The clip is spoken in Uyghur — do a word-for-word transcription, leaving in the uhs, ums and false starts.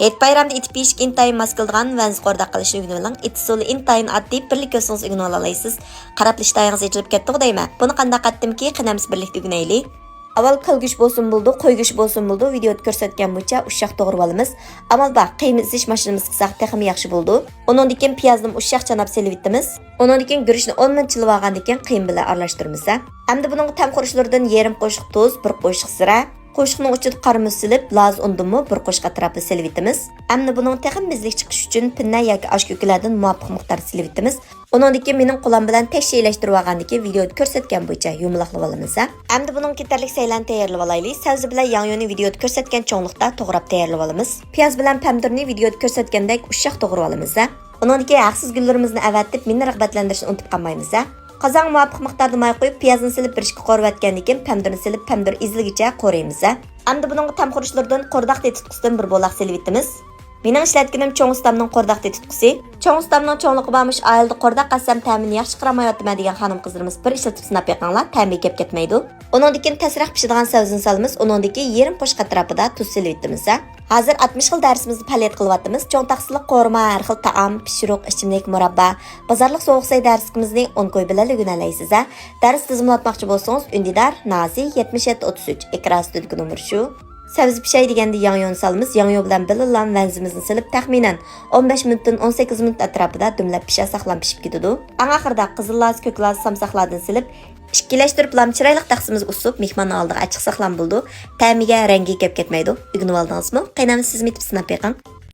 ھېيت بايرامدا ئېتىپ يېيىشكە ئىنتايىن ماس كېلىدىغان ۋەنزە قورداق قىلىشنى ئۆگىنىۋېلىڭ. ئېتىش ئۇسۇلى ئىنتايىن ئاددىي، بىرلا كۆرسىڭىز ئۆگىنىۋالالايسىز. قاراپلا ئىشتىھايىڭىز ئېچىلىپ كەتتىغۇ دەيمەن. بۇنى قانداق قىلدىمكى، قېنى ئەمىسە بىرلىكتە ئۆگىنەيلى. ئاۋۋال كالا گۆشى بولسىمۇ بولىدۇ، قوي گۆشى بولسىمۇ بولىدۇ، ۋىدېئودا كۆرسەتكەن بويىچە ئۇششاق توغرىۋالىمىز. ئامال بار، قىيما ئېزىش ماشىنىمىز قىلساق تېخىمۇ ياخشى بولىدۇ. ئۇنىڭدىن كېيىن پىيازنىمۇ ئۇششاق چاناپ سېلىۋېتىمىز. ئۇنىڭدىن كېيىن گۈرۈچنى ئون مىنۇت چىلىۋالغاندىن كېيىن قىيما بىلەن ئارىلاشتۇرىمىز. ئەمدى بۇنىڭغا تەم خۇرۇچلىرىدىن يېرىم قوشۇق تۇز، بىر قوشۇق زىرە، قوشۇقنىڭ ئۇچىدا قارا مۇز سېلىپ، لازا ئۇنىدىنمۇ بىر قوشۇق ئەتراپىدا سېلىۋېتىمىز. ئەمدى بۇنىڭ تېخىمۇ مەززىلىك چىقىشى ئۈچۈن پىننە ياكى ئاش كۆكىلەردىن مۇۋاپىق مىقداردا سېلىۋېتىمىز. ئۇنىڭدىن كېيىن مېنىڭ قولام بىلەن تەكشى ئىلەشتۈرۈۋالغاندىن كېيىن ۋىدېئودا كۆرسەتكەن بويىچە يۇمىلاقلىۋالىمىز. ئەمدى بۇنىڭغا كېتەرلىك سەيلەننى تەييارلىۋالايلى. سەۋزە بىلەن ياڭيۇنى ۋىدېئودا كۆرسەتكەن چوڭلۇقتا توغراپ تەييارلىۋالىمىز. پىياز بىلەن پەمىدۇرنى ۋىدېئودا كۆرسەتكەندەك ئۇششاق توغرىۋالىمىز. ئۇنىڭدىن كېيىن ھەقسىز گۈللىرىمىزنى ئەۋەتىپ، مېنى رىغبەتلەندۈرۈشنى ئۇنتۇپ قالمايمىز. قازانغا مۇۋاپىق مىقداردا ماي قۇيۇپ، پىيازنى سېلىپ بىر ئىككى قورۇۋەتكەندىن كېيىن، پەمىدۇرنى سېلىپ، پەمىدۇر ئېزىلگىچە قورۇيمىز. ئەمدى بۇنىڭغا تەم خۇرۇچلىرىدىن قورداق تېتىتقۇسىدىن بىر بولاق سېلىۋېتىمىز. مېنىڭ ئىشلەتكىنىم چوڭ ئۇستامنىڭ قورداق تېتىتقۇسى. چوڭ ئۇستامنىڭ چوڭلۇقى بار، مۇشۇ ئائىلىدە قورداق قەتسەم تەمىنى ياخشى چىقىرالمايۋاتىمەن دېگەن خانىم-قىزلىرىمىز بىر ئىشلىتىپ سىناپ بېقىڭلار، تەمى كەپ كەتمەيدۇ. ئۇنىڭدىن كېيىن تېزرەك پىشىدىغان سەۋزىنى سالىمىز، ئۇنىڭدىن كېيىن يېرىم قوشۇق ئەتراپىدا تۇز سېلىۋېتىمىز. ھازىر ئاتمىش خىل دەرسىمىزدە پائالىيەت قىلىۋاتىمىز. چوڭ تاخسىلىق قورۇما، ھەر خىل تائام، پىشۇرۇق، ئىچىملىك، مۇراببا، بازارلىق سوغۇق سەي دەرسلىكىمىزنى ئون كوي بىلەن ئۆگىنەلەيسىز. دەرس تىزىملاتماقچى بولسىڭىز، ئۈندىدار، نازى، يەتمىش يەتتە ئوتتۇز ئۈچ، ئېكران ئۈستىدىكى نومۇر شۇ. سەۋزە پىشاي دېگەندە ياڭيۇنى سالىمىز. ياڭيۇ بىلەن بىللىلا ۋەنزىمىزنى سېلىپ، تەخمىنەن ئون بەش مىنۇتتىن ئون سەككىز مىنۇت ئەتراپىدا دۈملەپ پىشۇرساقلا پىشىپ كېتىدۇ. ئەڭ ئاخىرىدا قىزىل لاز، كۆك لاز، سامساقلاردىن سېلىپ، ئىككىلەشتۈرۈپلا چىرايلىق تەخسىمىزگە ئۇسسۇپ، مېھماننىڭ ئالدىغا ئەچىقساقلا بولىدۇ. تەمىگە، رەڭگىگە گەپ كەتمەيدۇ. ئۆگىنىۋالدىڭىزمۇ؟ قېنى ئەمدى سىزمۇ ئېتىپ سىناپ بېقىڭ.